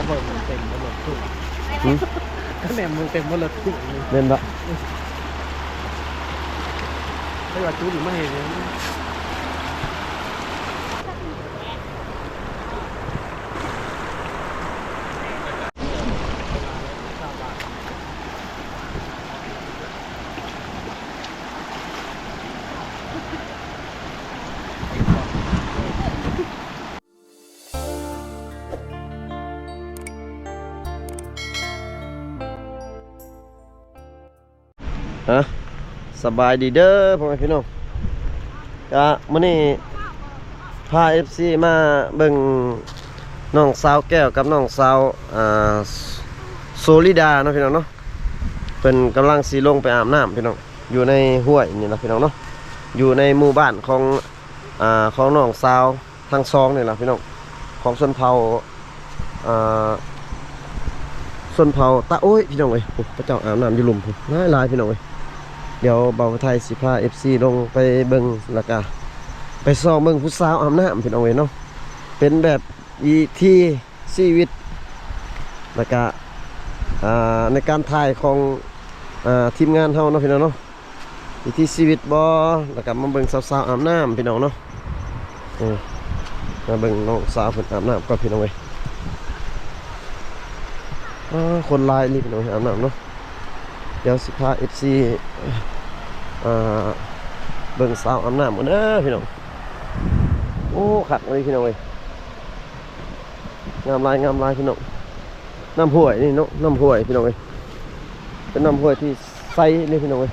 ເບິ່ງເຕັມລົດຕູ້ ຫື? ກໍແນມເບິ່ງເຕັມລົດຕູ້ ແມ່ນບໍ່? ໄປວ່າຈູດມາເຫັນ ຮະ ສະບາຍດີເດີພໍ່ແມ່ພີ່ນ້ອງ ກະມື້ນີ້ພາເອັຟຊີມາເບິ່ງນ້ອງສາວແກ້ວກັບນ້ອງສາວ ອ່າ ໂຊລິດາເນາະພີ່ນ້ອງເນາະ ເພິ່ນກຳລັງຊິລົງໄປອາບນ້ຳພີ່ນ້ອງ ຢູ່ໃນຫ້ວຍນີ້ລະພີ່ນ້ອງເນາະ ຢູ່ໃນໝູ່ບ້ານຂອງ ອ່າ ຂອງນ້ອງສາວທັງສອງນີ້ລະພີ່ນ້ອງ ຂອງຊົນເຜົ່າ ອ່າ ຊົນເຜົ່າຕາໂອ້ຍພີ່ນ້ອງເອີຍ ໂອ້ ເຂົາເຈົ້າອາບນ້ຳຢູ່ລຸ່ມພຸ້ນ ຫຼາຍໆພີ່ນ້ອງເອີຍ ດຽວບ່າວໄທຊິພາເອັຟຊີລົງໄປເບິ່ງ ແລ້ວກະໄປສ່ອງເບິ່ງຜູ້ສາວອາບນ້ຳພີ່ນ້ອງເອີຍເນາະ ເປັນແບບວິຖີຊີວິດ ແລ້ວກະ ອ່າ ໃນການຖ່າຍຂອງ ອ່າ ທີມງານເຮົາເນາະພີ່ນ້ອງເນາະ ວິຖີຊີວິດບໍ່ ແລ້ວກໍມາເບິ່ງສາວໆອາບນ້ຳພີ່ນ້ອງເນາະ ເອີ ມາເບິ່ງນ້ອງສາວເພິ່ນອາບນ້ຳກ່ອນພີ່ນ້ອງເອີຍ ອາ ຄົນຫຼາຍອີ່ຫຼີພີ່ນ້ອງເອີຍ ອາບນ້ຳເນາະ ດຽວຊິພາເອັຟຊີ ອ່າ ເບິ່ງສາວອາບນ້ຳກ່ອນເດີພີ່ນ້ອງ ໂອ້ ຄັກອີ່ຫຼີພີ່ນ້ອງເອີຍ ງາມຫຼາຍ ງາມຫຼາຍພີ່ນ້ອງ ນ້ຳຫ້ວຍນີ້ເນາະ ນ້ຳຫ້ວຍພີ່ນ້ອງເອີຍ ເປັນນ້ຳຫ້ວຍທີ່ໃສເລີຍພີ່ນ້ອງເອີຍ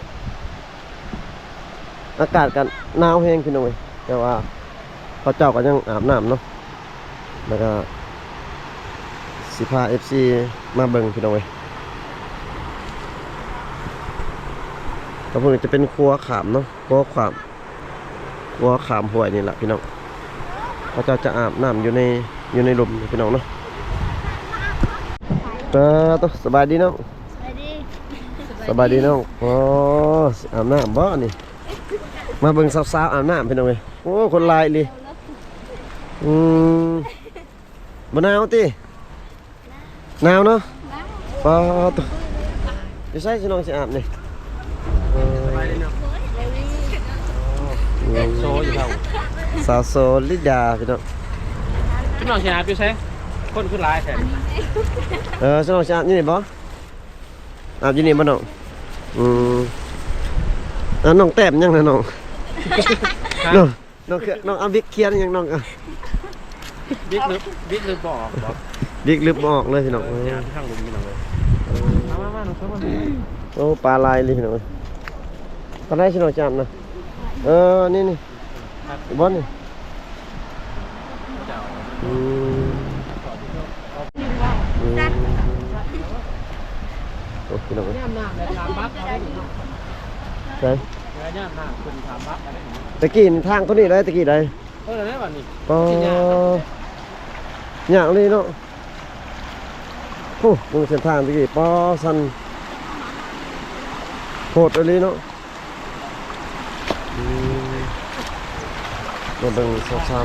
ອາກາດກໍໜາວແຮງພີ່ນ້ອງເອີຍ ແຕ່ວ່າເຂົາເຈົ້າກໍຍັງອາບນ້ຳເນາະ ແລ້ວກໍຊິພາເອັຟຊີມາເບິ່ງພີ່ນ້ອງເອີຍ ກໍພວກນີ້ຈະເປັນຂົວຂ້າມເນາະ ຂົວຂ້າມ ຂົວຂ້າມຫ້ວຍນີ້ລະພີ່ນ້ອງ ເຂົາເຈົ້າຈະອາບນ້ຳຢູ່ໃນ ຢູ່ໃນລຸ່ມພີ່ນ້ອງເນາະ ເອີ ໂຕ ສະບາຍດີນ້ອງ ສະບາຍດີ ສະບາຍດີນ້ອງ ໂອ້ ຊິອາບນ້ຳບໍ່ນີ້ ມາເບິ່ງສາວໆອາບນ້ຳພີ່ນ້ອງເອີຍ ໂອ້ ຄົນຫຼາຍອີ່ຫຼີ ອືມ ບໍ່ໜາວຕິ? ໜາວເນາະ ປາດໂທ້ ຢູ່ໃສຊິນ້ອງຊິອາບນີ້? ເອີ ໂຊຢູ່ເຮົາ ສາວໂຊລິດາພີ່ນ້ອງ ຊິນ້ອງຊິອາບຢູ່ໃສ? ຄົນຄືຫຼາຍແທ້ ເອີ ຊິນ້ອງຊິອາບຢູ່ນີ້ບໍ່? ອາບຢູ່ນີ້ບໍ່ນ້ອງ? ອືມ ອາ ນ້ອງແຕ້ມຫຍັງນະນ້ອງ? ຮະ? ນ້ອງ ນ້ອງເຄ- ນ້ອງເອົາບິກຂຽນຫຍັງນ້ອງ? ບິກຫຼື ບິກຫຼືບໍ່ອອກບໍ່? ບິກຫຼືບໍ່ອອກເລີຍພີ່ນ້ອງ ເອີ ທາງລຸ່ມພີ່ນ້ອງເອີຍ ມາ ມາ ມາ ນ້ອງເຂົ້າມາ ໂອ້ ປາຫຼາຍອີ່ຫຼີພີ່ນ້ອງເອີຍ ປາໄດ້ຊິນ້ອງຈາມນະ ເອີ ນີ້ ນີ້ ບ່ອນນີ້ ອືມ ອືມ ໂອ້ ພີ່ນ້ອງເອີຍ ໃສ? ຕະກີ້ທາງຕົວນີ້ໄດ໋ ຕະກີ້ໄດ໋ ເອີ ນັ້ນແຫຼະບັດນີ້ ອໍ ຍາກອີ່ຫຼີເນາະ ໂອ້ ເບິ່ງເສັ້ນທາງຕະກີ້ ປໍ ຊັນ ໂຫດອີ່ຫຼີເນາະ ອືມ ມາເບິ່ງສາວ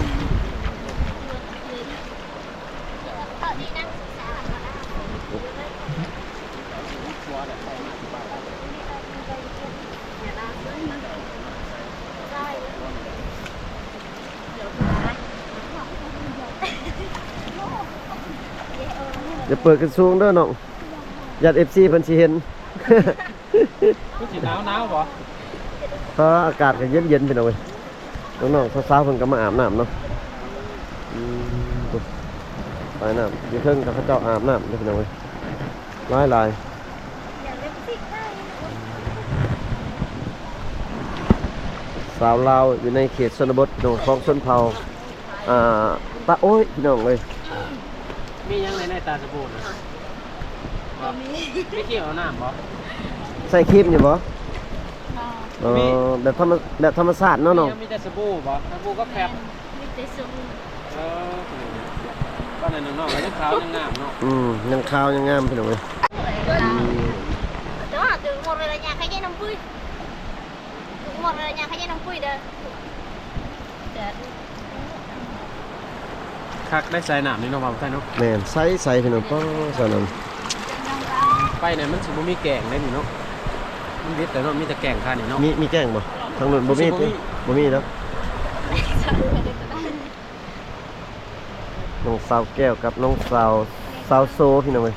ໆ ຢ່າເປີດຂຶ້ນສູງເດີນ້ອງ ຢ້ານເອັຟຊີເພິ່ນຊິເຫັນ ຄືຊິໜາວໆບໍ່? ເອີ ອາກາດກໍເຢັນໆ ພີ່ນ້ອງເອີຍ ນ້ອງໆ ສາວໆ ເພິ່ນກໍມາອາບນ້ຳເນາະ ອືມ ປາຍນ້ຳຢູ່ເທິງ ເຂົາເຈົ້າອາບນ້ຳເດີ ພີ່ນ້ອງເອີຍ ຫຼາຍໆ ສາວລາວຢູ່ໃນເຂດຊົນນະບົດ ພີ່ນ້ອງ ຂອງຊົນເຜົ່າ ອ່າ ຕາໂອ້ຍ ພີ່ນ້ອງເອີຍ ມີຫຍັງໃນ ໃນຕາສະບູນະ? ບໍ່ມີ ມີຄຣີມອາບນ້ຳບໍ່? ໃສ່ຄຣີມຢູ່ບໍ່? ບໍ່ ເອີ ມີ ແບບທຳມະ ແບບທຳມະຊາດເນາະນ້ອງ ມີແຕ່ສະບູບໍ່? ສະບູກັບແຟບ ມີແຕ່ສະບູ ເອີ ຕອນນັ້ນນ້ອງໆ ກໍຍັງຂາວຍັງງາມເນາະ ອືມ ຍັງຂາວຍັງງາມ ພີ່ນ້ອງເອີຍ ອືມ ຫມດແລ້ວ ຍ່າງຂະເຢັນນ້ຳປຸ້ຍເດີ ເດີ. ຄັກໄດ້ ສາຍນ້ຳນີ້ເນາະ ວ່າໄທເນາະ. ແມ່ນ ໃສໆ ພີ່ນ້ອງ ປ້າ ສາຍນ້ຳ ໄປນີ້ມັນຊິບໍ່ມີແກ້ງເດ້ນີ້ເນາະ. ມັນເດັດແລ້ວເນາະ ມີແຕ່ແກ້ງຄານີ້ເນາະ. ມີ ມີແກ້ງບໍ່? ທາງນັ້ນບໍ່ມີຕິ? ບໍ່ມີດອກ. ນ້ອງສາວແກ້ວກັບນ້ອງສາວ ສາວໂຊ ພີ່ນ້ອງເອີຍ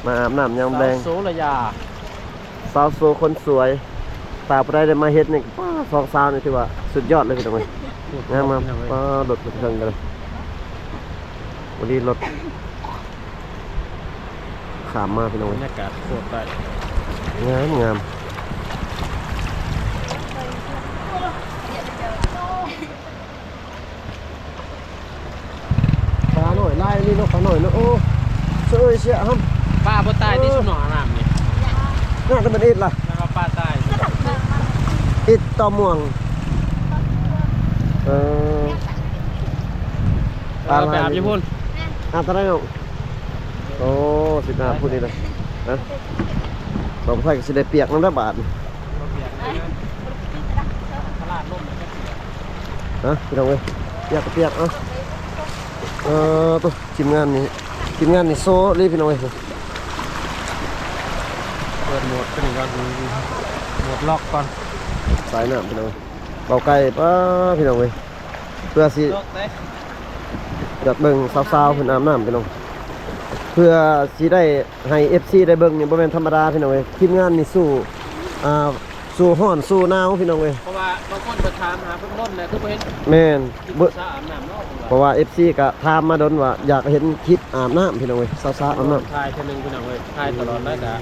ມາອາບນ້ຳຍາມແລງ ສາວໂຊລະຍາ ສາວໂຊຄົນສວຍ. ຖ້າຜູ້ໃດໄດ້ມາເຮັດນີ້ ປ້າ ສອງສາວນີ້ຖືວ່າສຸດຍອດເລີຍ ພີ່ນ້ອງເອີຍ. ງາມໆ ພີ່ນ້ອງເອີຍ ປ້າ ລົດເພິ່ນເທິງກັນເລີຍ. ພໍດີລົດຂ້າມມາ ພີ່ນ້ອງເອີຍ. ບັນຍາກາດໂຄດໄດ້ ງາມໆ. ປານ້ອຍຫຼາຍນີ້ເນາະ ປານ້ອຍເນາະ. ໂອ້ ເຊີຍ ເຊຍຫຳ ປາບໍ່ຕາຍຕິ ເອີ ຊຸມນ້ອງອາບນ້ຳນີ້ ໜ້າຈະແມ່ນອິດລະ ແມ່ນວ່າປາຕາຍ ອິດຕໍ່ມ່ວງ. ເອີ ເອີ ໄປອາບຢູ່ພຸ້ນ ອາບຕອນໃດນ້ອງ? ໂອ້ ຊິອາບພຸ້ນນີ້ລະ ຮະ ບໍ່ໄປກໍຊິໄດ້ປຽກນຳລະບາດນີ້. ຮະ ພີ່ນ້ອງເອີຍ ປຽກກໍປຽກ. ເອົາ ເອີ ໂຕ ທີມງານນີ້ ທີມງານນີ້ໂຊເລີຍ ພີ່ນ້ອງເອີຍ. ເປີດໂໝດຕົວນີ້ກ່ອນ ໂໝດລັອກກ່ອນ ສາຍນ້ຳ ພີ່ນ້ອງ. ເບົາໄກ່ ປ້າ ພີ່ນ້ອງເອີຍ ເພື່ອຊິ ຢາກເບິ່ງສາວໆເພິ່ນອາບນ້ຳ ພີ່ນ້ອງ ເພື່ອຊິໄດ້ໃຫ້ເອັຟຊີໄດ້ເບິ່ງນີ້ ບໍ່ແມ່ນທຳມະດາ ພີ່ນ້ອງເອີຍ. ທີມງານນີ້ສູ້ ອ່າ ສູ້ຮ້ອນສູ້ໜາວ ພີ່ນ້ອງເອີຍ. ເພາະວ່າບາງຄົນເພິ່ນຖາມຫາເພິ່ນດົນແລ້ວ ຄືບໍ່ເຫັນ. ແມ່ນ ກິນ ເບິ່ງ ສາວອາບນ້ຳເນາະ ເພາະວ່າເອັຟຊີກໍຖາມມາດົນວ່າຢາກເຫັນຄລິບອາບນ້ຳ ພີ່ນ້ອງເອີຍ ສາວໆອາບນ້ຳ. ຖ່າຍເທື່ອໜຶ່ງ ພີ່ນ້ອງເອີຍ ຖ່າຍຕະຫຼອດໄດ້ກະ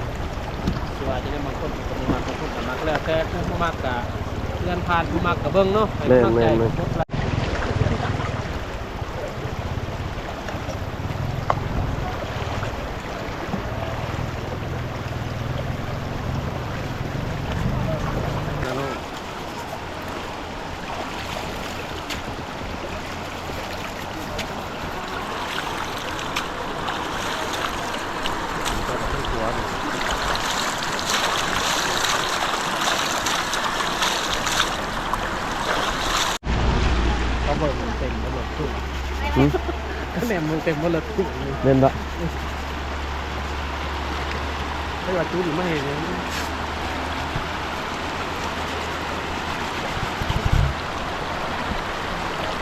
ຊິວ່າຈັ່ງໃດ ບາງຄົນກໍບໍ່ມັກ ບາງຄົນກໍມັກ ແລ້ວແຕ່ຜູ້ບໍ່ມັກກະເລື່ອນຜ່ານ ຜູ້ມັກກະເບິ່ງເນາະ ໃຫ້ກຳລັງໃຈ. ແມ່ນໆໆ. ເຂົາເບິ່ງເຕັມລົດຕູ້ ຫື? ເຂົາແນມເບິ່ງເຕັມລົດຕູ້ ແມ່ນບໍ່? ໃຜວ່າຈູດມາໃຫ້ເລີຍ.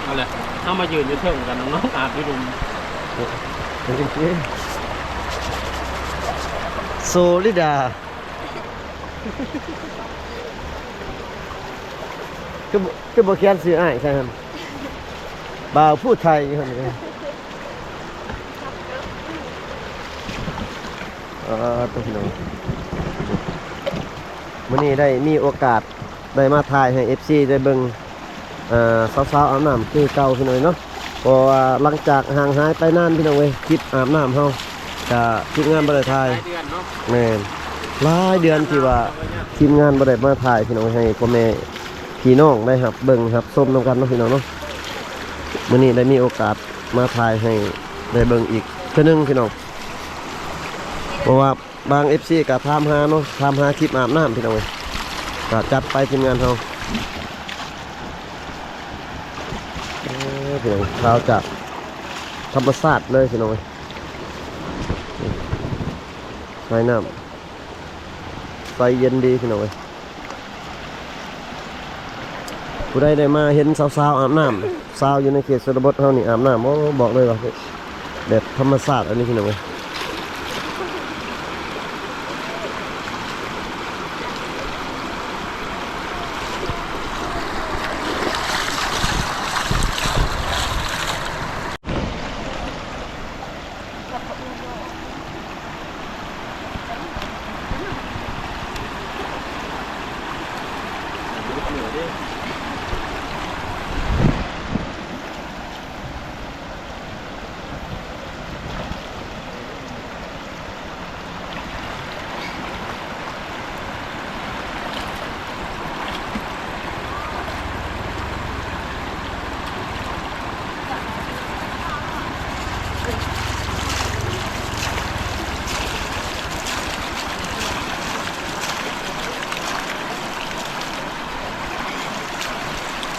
ເອົາແຫຼະ ເຮົາມາຢືນຢູ່ເທິງກັນ ນ້ອງໆອາບຢູ່ລຸ່ມ. ເອີ ເປັນຈັ່ງຊີ້ ໂຊລິດາ ຄື ຄືບໍ່ຂຽນຊື່ອ້າຍໃສ່ຫັ້ນ? ບ່າວຜູ້ໄທຫັ້ນ. ເອີ ໂຕພີ່ນ້ອງ ມື້ນີ້ໄດ້ມີໂອກາດໄດ້ມາຖ່າຍໃຫ້ເອັຟຊີໄດ້ເບິ່ງ ເອີ ສາວໆອາບນ້ຳຄືເກົ່າ ພີ່ນ້ອງເອີຍເນາະ. ເພາະວ່າຫຼັງຈາກຫ່າງຫາຍໄປນານ ພີ່ນ້ອງເອີຍ ຄລິບອາບນ້ຳເຮົາກະທີມງານບໍ່ໄດ້ຖ່າຍ. ຫຼາຍເດືອນເນາະ. ແມ່ນ ຫຼາຍເດືອນທີ່ວ່າທີມງານບໍ່ໄດ້ມາຖ່າຍ ພີ່ນ້ອງ ໃຫ້ພໍ່ແມ່ພີ່ນ້ອງໄດ້ຮັບເບິ່ງຮັບຊົມນຳກັນເນາະ ພີ່ນ້ອງເນາະ. ມື້ນີ້ໄດ້ມີໂອກາດມາຖ່າຍໃຫ້ໄດ້ເບິ່ງອີກເທື່ອໜຶ່ງ ພີ່ນ້ອງ ເພາະວ່າ ບາງເອັຟຊີກໍຖາມຫາເນາະ ຖາມຫາຄລິບອາບນ້ຳ ພີ່ນ້ອງເອີຍ ກໍຈັດໄປທີມງານເຮົາ. ເອີ ພີ່ນ້ອງ ຂ່າວຈາກທຳມະຊາດເລີຍ ພີ່ນ້ອງເອີຍ ສາຍນ້ຳໃສເຢັນດີ ພີ່ນ້ອງເອີຍ. ຜູ້ໃດໄດ້ມາເຫັນສາວໆອາບນ້ຳ ສາວຢູ່ໃນເຂດຊົນນະບົດເຮົານີ້ອາບນ້ຳ ໂອ້ ບອກເລີຍວ່າແບບທຳມະຊາດອັນນີ້ ພີ່ນ້ອງເອີຍ.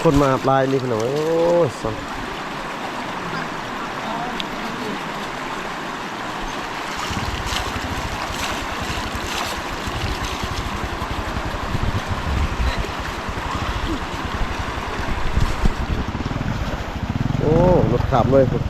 ຄົນມາອາບຫຼາຍນີ້ ພີ່ນ້ອງເອີຍ ໂອ້ຍ. ຕາມເລີຍພຸ້ນ.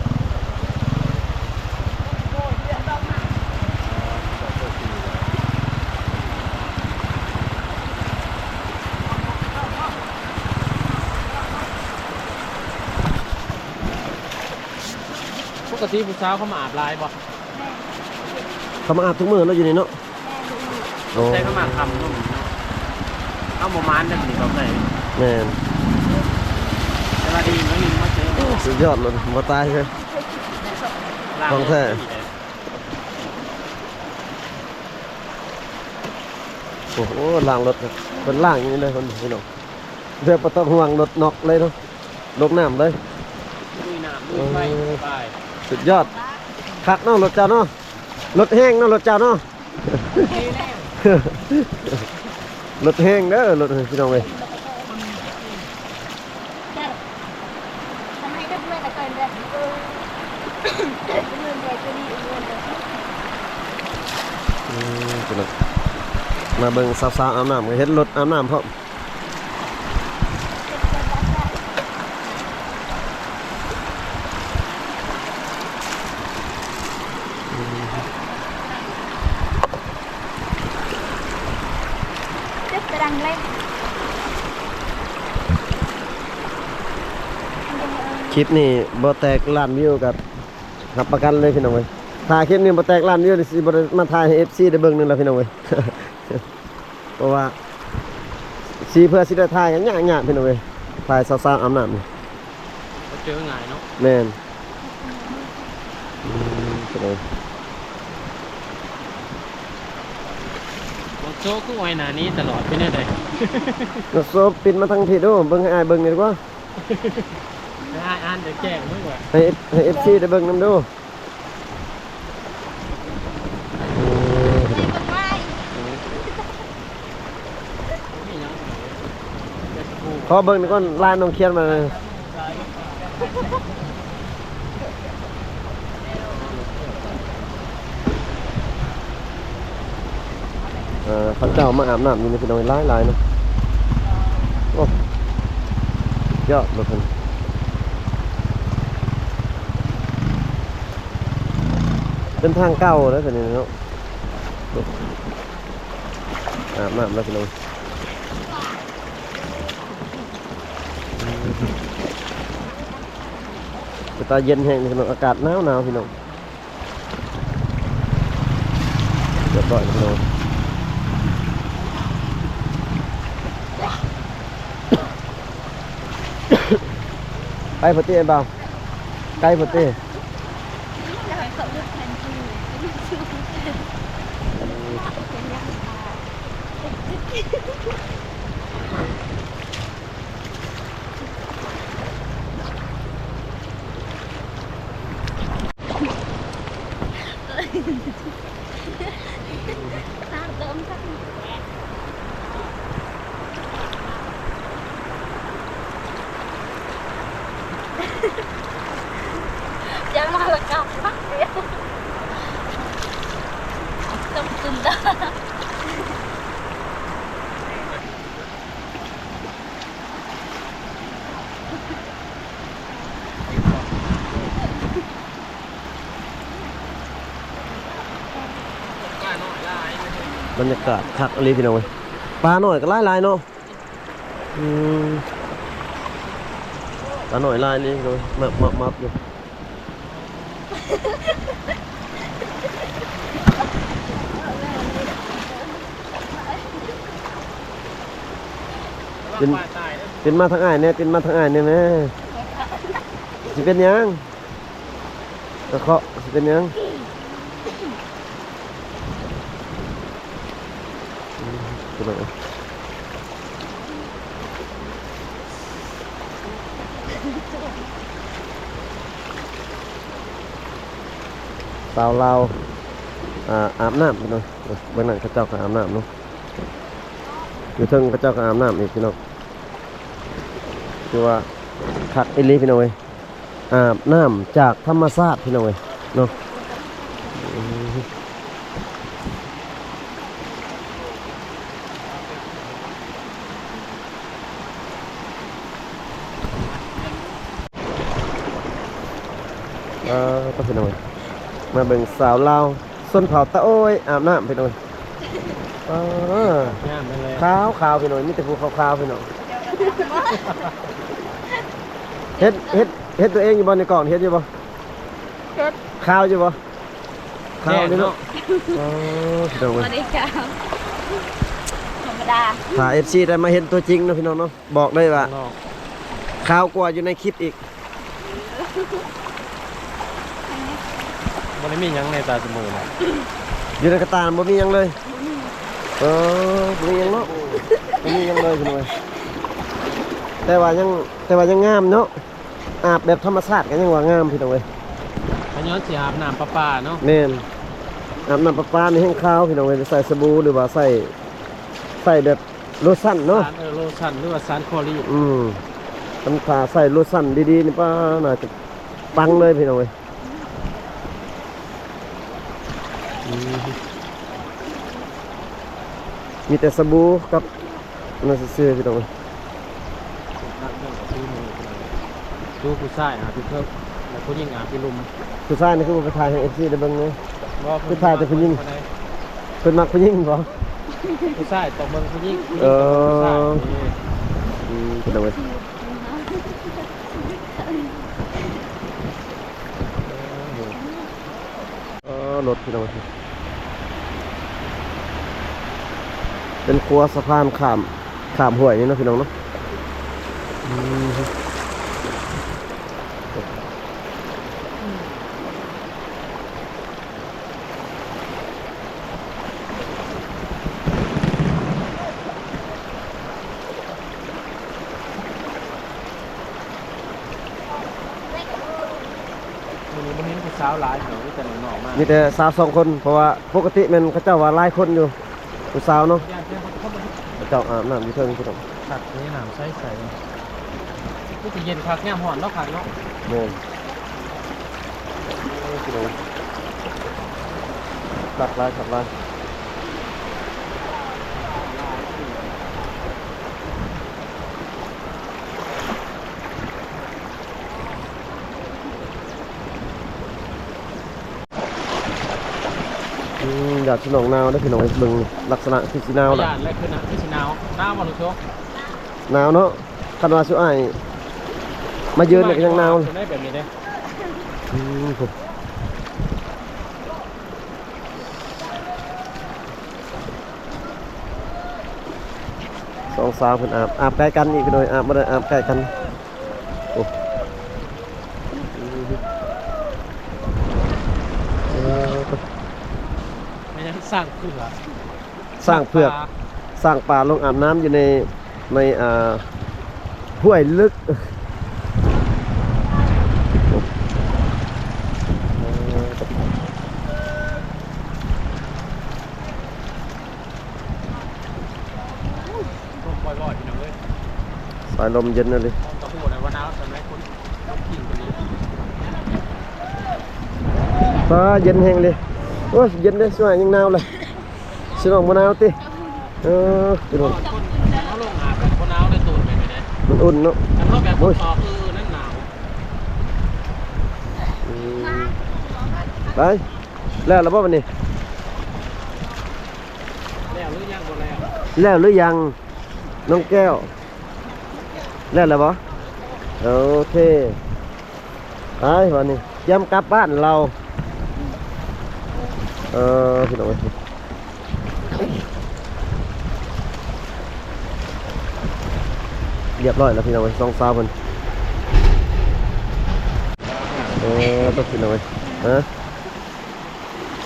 ປົກກະຕິຜູ້ສາວເຂົາມາອາບຫຼາຍບໍ່? ເຂົາມາອາບທຸກມື້ເນາະ ຢູ່ນີ້ເນາະ. ໂອ້ ໃສ່ເຂົ້າມາຄ່ຳເນາະ ເຮົາບໍ່ໝານເດ້ ນີ້ເຂົາໃສ່. ແມ່ນ ແຕ່ວ່າດີເນາະ ນີ້ມາເຈີ. ໂອ້ ສຸດຍອດເລີຍ ບໍ່ຕາຍເລີຍ ຂອງແທ້. ໂອ້ໂຫ ລ້າງລົດ ເພິ່ນລ້າງຢູ່ນີ້ເລີຍ ພີ່ນ້ອງ. ແບບບໍ່ຕ້ອງຫ່ວງລົດນອກເລີຍເນາະ ລົງນ້ຳເລີຍ. ລຸຍນ້ຳລຸຍໄຟ ເອີ ສະບາຍ. ສຸດຍອດ ຄັກເນາະລົດເຈົ້າເນາະ. ລົດແຮງເນາະລົດເຈົ້າເນາະ. ລົດແຮງເດີ ລົດ ພີ່ນ້ອງເອີຍ. ອືມ ພີ່ນ້ອງ ມາເບິ່ງສາວໆອາບນ້ຳ ເຫັນລົດອາບນ້ຳພ້ອມ. ຄລິບນີ້ບໍ່ແຕກລ້ານວິວກໍຮັບປະກັນເລີຍ ພີ່ນ້ອງເອີຍ. ຖ້າຄລິບນີ້ບໍ່ແຕກລ້ານວິວນີ້ ຊິບໍ່ໄດ້ມາຖ່າຍໃຫ້ເອັຟຊີໄດ້ເບິ່ງນຳແລ້ວ ພີ່ນ້ອງເອີຍ. ເພາະວ່າຊິເພື່ອຊິໄດ້ຖ່າຍກໍຍາກໆ ພີ່ນ້ອງເອີຍ. ຖ່າຍສາວໆອາບນ້ຳນີ້ ບໍ່ເຈີງ່າຍເນາະ. ແມ່ນ. ອືມ ເປັນໄງ ບໍ່ໂຊຄືອ້ອຍໜ້ານີ້ຕະຫຼອດ ເປັນແນວໃດ? ບໍ່ໂຊ ປິດມາທາງພີ້ດູ ເບິ່ງໃຫ້ອ້າຍເບິ່ງນີ້ດີກວ່າ. ໃຫ້ອ້າຍອ່ານແຈ້ງເບິ່ງວ່າ ໃຫ້ ໃຫ້ເອັຟຊີໄດ້ເບິ່ງນຳດູ. ຂໍເບິ່ງກ່ອນ ລາຍນ້ອງຂຽນມາ. ເອີ ເຂົາເຈົ້າມາອາບນ້ຳຢູ່ນີ້ ພີ່ນ້ອງ ຫຼາຍໆເນາະ. ໂອ້ ຍອດເລີຍເພິ່ນ ເປັນທາງເກົ່າເດ້ ເປັນນີ້ເນາະ. ອາບນ້ຳແລ້ວ ພີ່ນ້ອງ ເປັນຕາເຢັນແຮງ ພີ່ນ້ອງ ອາກາດໜາວໆ ພີ່ນ້ອງ. ຮຽບຮ້ອຍ ພີ່ນ້ອງ. ໄກໂພດຕິ ອ້າຍບ່າວ ໄກໂພດຕິ. ບັນຍາກາດຄັກອີ່ຫຼີ ພີ່ນ້ອງເອີຍ. ປານ້ອຍກໍຫຼາຍໆເນາະ. ອືມ ປານ້ອຍຫຼາຍນີ້ ມັບໆໆຢູ່. ປິ່ນ ປິ່ນມາທາງອ້າຍແດ່ ປິ່ນມາທາງອ້າຍແດ່ແມ່. ຊິເປັນຫຍັງ? ກະເຄາະ ຊິເປັນຫຍັງ? ອືມ ພີ່ນ້ອງເອີຍ ສາວລາວ ອາ ອາບນ້ຳ ພີ່ນ້ອງ. ເບິ່ງນັ້ນເຂົາເຈົ້າກໍອາບນ້ຳເນາະ ຢູ່ເທິງເຂົາເຈົ້າກໍອາບນ້ຳອີກ ພີ່ນ້ອງ. ຖືວ່າຄັກອີ່ຫຼີ ພີ່ນ້ອງເອີຍ. ອາບນ້ຳຈາກທຳມະຊາດ ພີ່ນ້ອງເອີຍເນາະ. ອືມ. ເອີ ພີ່ນ້ອງ ມາເບິ່ງສາວລາວຊົນເຜົ່າຕາໂອ້ຍອາບນ້ຳ ພີ່ນ້ອງ. ເອີ ງາມແຮງເລີຍ ຂາວໆ ພີ່ນ້ອງ ມີແຕ່ຜູ້ຂາວໆ ພີ່ນ້ອງ. ເຫັນ ເຫັນ ເຫັນຕົວເອງຢູ່ບໍ່ໃນກ້ອງ ເຫັນຢູ່ບໍ່? ເຫັນ ຂາວຢູ່ບໍ່? ຂາວຢູ່ເນາະ ແນ່ນອນ. ອໍ ພີ່ນ້ອງເອີຍ ບໍ່ໄດ້ຂາວ ທຳມະດາ ຖ້າເອັຟຊີໄດ້ມາເຫັນຕົວຈິງເນາະ ພີ່ນ້ອງເນາະ ບອກເລີຍວ່າ ຂ້າງນອກ ຂາວກວ່າຢູ່ໃນຄລິບອີກ. ບໍ່ໄດ້ມີຫຍັງໃນຕາສະບູນະ ຢູ່ໃນກະຕ່າບໍ່ມີຫຍັງເລີຍ. ບໍ່ມີ ເອີ ບໍ່ມີຫຍັງເນາະ ບໍ່ມີຫຍັງເລີຍ ພີ່ນ້ອງເອີຍ. ແຕ່ວ່າຍັງ ແຕ່ວ່າຍັງງາມເນາະ ອາບແບບທຳມະຊາດກໍຍັງວ່າງາມ ພີ່ນ້ອງເອີຍ. ຂະຍ້ອນຊິອາບນ້ຳປະປາເນາະ. ແມ່ນ ອາບນ້ຳປະປານີ້ແຮ່ງຂາວ ພີ່ນ້ອງເອີຍ. ໃສ່ສະບູ ຫຼືວ່າໃສ່ ໃສ່ແບບໂລຊັນເນາະ ສານ ເອີ ໂລຊັນ ຫຼືວ່າສານຄລໍລີນ. ອືມ ຄັນຖ້າໃສ່ໂລຊັນດີໆນີ້ ປ້າ ໜ້າຈະປັງເລີຍ ພີ່ນ້ອງເອີຍ. ອືມ ມີແຕ່ສະບູກັບ ອັນນັ້ນຊື່ໆ ພີ່ນ້ອງເອີຍ. ຄືຜູ້ຊາຍອາບຢູ່ເທິງ ແລ້ວຜູ້ຍິງອາບຢູ່ລຸ່ມ. ຜູ້ຊາຍນີ້ຄືບໍ່ໄປຖ່າຍໃຫ້ເອັຟຊີໄດ້ເບິ່ງເລີຍ? ບໍ່ ຄືຖ່າຍແຕ່ຜູ້ຍິງ ເພິ່ນມັກຜູ້ຍິງບໍ? ຜູ້ຊາຍຕ້ອງເບິ່ງຜູ້ຍິງ ຜູ້ຍິງຕ້ອງເບິ່ງຜູ້ຊາຍ. ເອີ ອືມ ພີ່ນ້ອງເອີຍ. ເອີ ລົດ ພີ່ນ້ອງ ເປັນຂົວສະພານຂ້າມ ຂ້າມຫ້ວຍນີ້ເນາະ ພີ່ນ້ອງເນາະ. ອືມ ມື້ນີ້ບໍ່ເຫັນຜູ້ສາວຫຼາຍເນາະ ມີແຕ່ນ້ອງໆມາ ມີແຕ່ສາວສອງຄົນ ເພາະວ່າປົກກະຕິແມ່ນເຂົາເຈົ້າວ່າຫຼາຍຄົນຢູ່ ຜູ້ສາວເນາະ. ເຂົາເຈົ້າອາບນ້ຳຢູ່ເທິງພຸ້ນ ຄັກເດ້ ນ້ຳໃສໆ ຄືຊິເຢັນຄັກ ຍາມຮ້ອນເນາະ ຄັກເນາະ. ແມ່ນ ໂອ້ຍ ພີ່ນ້ອງ ຄັກຫຼາຍ ຄັກຫຼາຍ. ອືມ ຍາດພີ່ນ້ອງໜາວເດ້ ພີ່ນ້ອງເອີຍ ເບິ່ງລັກສະນະຄືຊິໜາວລະ. ຢ້ານແລ້ວ ຄືນະ ຄືຊິໜາວ ໜາວບໍ່ ລຸງໂຊ? ໜາວເນາະ ຄັນວ່າຊຸອ້າຍມາຢືນນີ້ກໍຍັງໜາວ ແບບນີ້ເດ້. ອືມ ສອງສາວເພິ່ນອາບ ອາບໃກ້ກັນອີກ ພີ່ນ້ອງ ອາບບໍ່ໄດ້ ອາບໃກ້ກັນ. ໂອ້ ແມ່ນຫຍັງ ຊ້າງເຜືອກ ຊ້າງເຜືອກ ຊ້າງປ່າ ຊ້າງປ່າລົງອາບນ້ຳຢູ່ໃນ ໃນ ອ່າ ຫ້ວຍເລິກ. ລົມບໍ່ອຍໆ ພີ່ນ້ອງເອີຍ ສາຍລົມເຢັນອີ່ຫຼີ. ເຮົາກໍຮູ້ແລ້ວວ່າໜາວສ່ຳໃດ ຄົນ ຄົນກິນກໍມີ. ຟ້າເຢັນແຮງເລີຍ ໂອ້ຍ ເຢັນເດ້ ຊິວ່າຍັງໜາວເລີຍ. ຊິນ້ອງບໍ່ໜາວຕິ? ເອີ ພີ່ນ້ອງ ເຮົາລົງຫາກັນບໍ່ໜາວເດ້ ຕູນແມ່ນຢູ່ເດ້ ມັນອຸ່ນເນາະ. ຄັນເຮົາແບບ ໂອ້ຍ ຕອບ ເອີ ນັ້ນໜາວ. ອືມ ໄປ ແລ້ວລະບໍ່ບັດນີ້? ແລ້ວຫຼືຍັງ ບໍ່ແລ້ວ ແລ້ວຫຼືຍັງ ນ້ອງແກ້ວ? ແລ້ວລະບໍ່? ໂອເຄ ໄປບັດນີ້ ກຽມກັບບ້ານລາວ. ເອີ ພີ່ນ້ອງເອີຍ ຮຽບຮ້ອຍແລ້ວ ພີ່ນ້ອງເອີຍ ສອງສາວເພິ່ນ. ເອີ ຕົກ ພີ່ນ້ອງເອີຍ ຮະ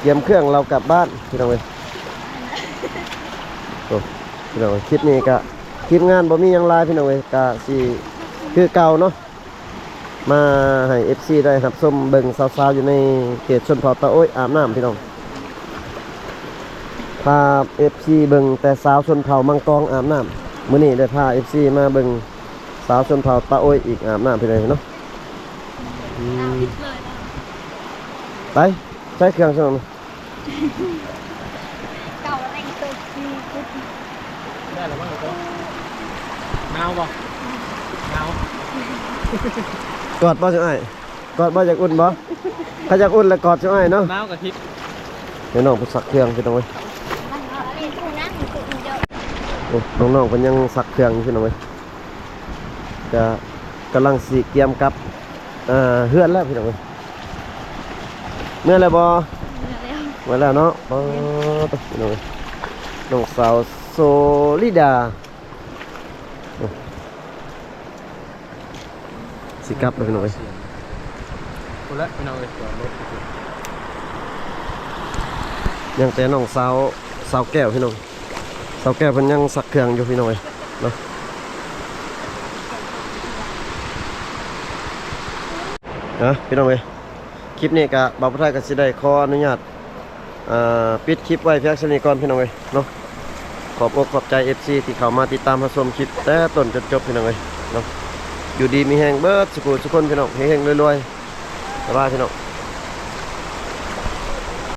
ກຽມເຄື່ອງລາວກັບບ້ານ ພີ່ນ້ອງເອີຍ. ໂອ້ ພີ່ນ້ອງເອີຍ ຄລິບນີ້ກະ ທີມງານບໍ່ມີຫຍັງຫຼາຍ ພີ່ນ້ອງເອີຍ ກະຊິຄືເກົ່າເນາະ ມາໃຫ້ເອັຟຊີໄດ້ຮັບຊົມເບິ່ງສາວໆຢູ່ໃນເຂດຊົນເຜົ່າຕາໂອ້ຍອາບນ້ຳ ພີ່ນ້ອງ. ພາເອັຟຊີເບິ່ງແຕ່ສາວຊົນເຜົ່າມັງກອງອາບນ້ຳ ມື້ນີ້ໄດ້ພາເອັຟຊີມາເບິ່ງສາວຊົນເຜົ່າຕາໂອ້ຍອີກອາບນ້ຳ ພີ່ນ້ອງເນາະ. ອືມ ໄປ ໃສ່ເຄື່ອງຊະ ເອົາແຮງຕົກ ໄດ້ລະບໍ່? ໜາວບໍ່? ໜາວ ກອດບໍ່ ອ້າຍ? ກອດບໍ່? ຢາກອຸ່ນບໍ່? ຖ້າຢາກອຸ່ນແລ້ວກອດຊິອ້າຍເນາະ. ໜາວກະທິບ. ແມ່ນ້ອງເພິ່ນຊັກເຄື່ອງ ພີ່ນ້ອງເອີຍ. ໂອ້ ນ້ອງໆເພິ່ນຍັງຊັກເຄື່ອງຢູ່ ພີ່ນ້ອງເອີຍ. ກະກຳລັງຊິກຽມກັບ ເອີ ເຮືອນແລ້ວ ພີ່ນ້ອງເອີຍ. ເມື່ອແລ້ວບໍ່? ເມື່ອແລ້ວ ເມື່ອແລ້ວເນາະ. ປາດໂທ້ ພີ່ນ້ອງເອີຍ ນ້ອງສາວໂຊລິດາ. ໂອ້ ຊິກັບແລ້ວ ພີ່ນ້ອງເອີຍ. ພຸ້ນແຫຼະ ພີ່ນ້ອງເອີຍ ຈອດລົດ. ຍັງແຕ່ນ້ອງສາວ ສາວແກ້ວ ພີ່ນ້ອງ. ສາວແກ້ວເພິ່ນຍັງຊັກເຄື່ອງຢູ່ ພີ່ນ້ອງເອີຍເນາະ. ອ່ະ ພີ່ນ້ອງເອີຍ ຄລິບນີ້ກະ ບ່າວຜູ້ໄທກະຊິໄດ້ຂໍອະນຸຍາດ ອ່າ ປິດຄລິບໄວ້ພຽງສ່ຳນີ້ກ່ອນ ພີ່ນ້ອງເອີຍເນາະ. ຂອບອົກຂອບໃຈ ເອັຟຊີ ທີ່ເຂົ້າມາຕິດຕາມຮັບຊົມຄລິບແຕ່ຕົ້ນຈົນຈົບ ພີ່ນ້ອງເອີຍເນາະ. ຢູ່ດີມີແຮງເບິດສູ່ຜູ້ສູ່ຄົນ ພີ່ນ້ອງ. ເຮງໆ ລວຍໆ. ບາຍບາຍ ພີ່ນ້ອງ.